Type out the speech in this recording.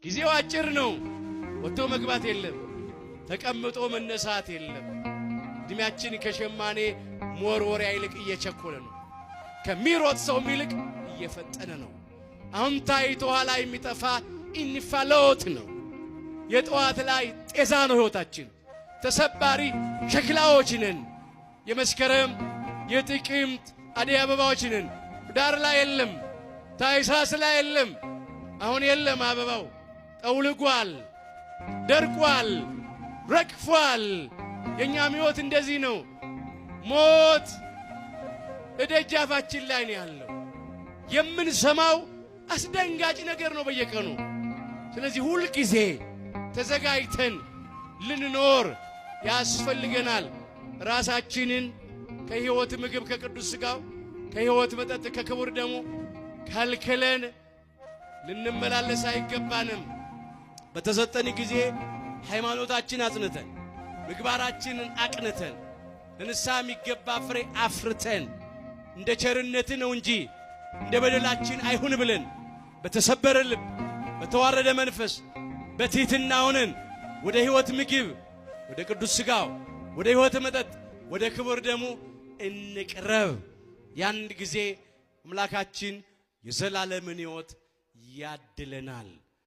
ጊዜው አጭር ነው። ወጥቶ መግባት የለም፣ ተቀምጦ መነሳት የለም። እድሜያችን ከሸማኔ መወርወሪያ ይልቅ እየቸኮለ ነው። ከሚሮጥ ሰውም ይልቅ እየፈጠነ ነው። አሁን ታይቶ ኋላ የሚጠፋ እንፋሎት ነው። የጠዋት ላይ ጤዛ ነው ሕይወታችን። ተሰባሪ ሸክላዎች ነን። የመስከረም የጥቅምት አደይ አበባዎች ነን። ዳር ላይ የለም፣ ታኅሳስ ላይ የለም። አሁን የለም አበባው ጠውልጓል፣ ደርቋል፣ ረግፏል። የእኛም ሕይወት እንደዚህ ነው። ሞት እደጃፋችን ላይ ነው ያለው። የምንሰማው አስደንጋጭ ነገር ነው በየቀኑ። ስለዚህ ሁል ጊዜ ተዘጋጅተን ልንኖር ያስፈልገናል። ራሳችንን ከሕይወት ምግብ ከቅዱስ ሥጋው ከሕይወት መጠጥ ከክቡር ደሙ ከልክለን ልንመላለስ አይገባንም። በተሰጠን ጊዜ ሃይማኖታችን አጽንተን ምግባራችንን አቅንተን ለንስሐ የሚገባ ፍሬ አፍርተን እንደ ቸርነት ነው እንጂ እንደ በደላችን አይሁን ብለን በተሰበረ ልብ በተዋረደ መንፈስ በትሕትና ሆነን ወደ ሕይወት ምግብ ወደ ቅዱስ ሥጋው ወደ ሕይወት መጠጥ ወደ ክቡር ደሙ እንቅረብ። ያን ጊዜ አምላካችን የዘላለምን ሕይወት ያድለናል።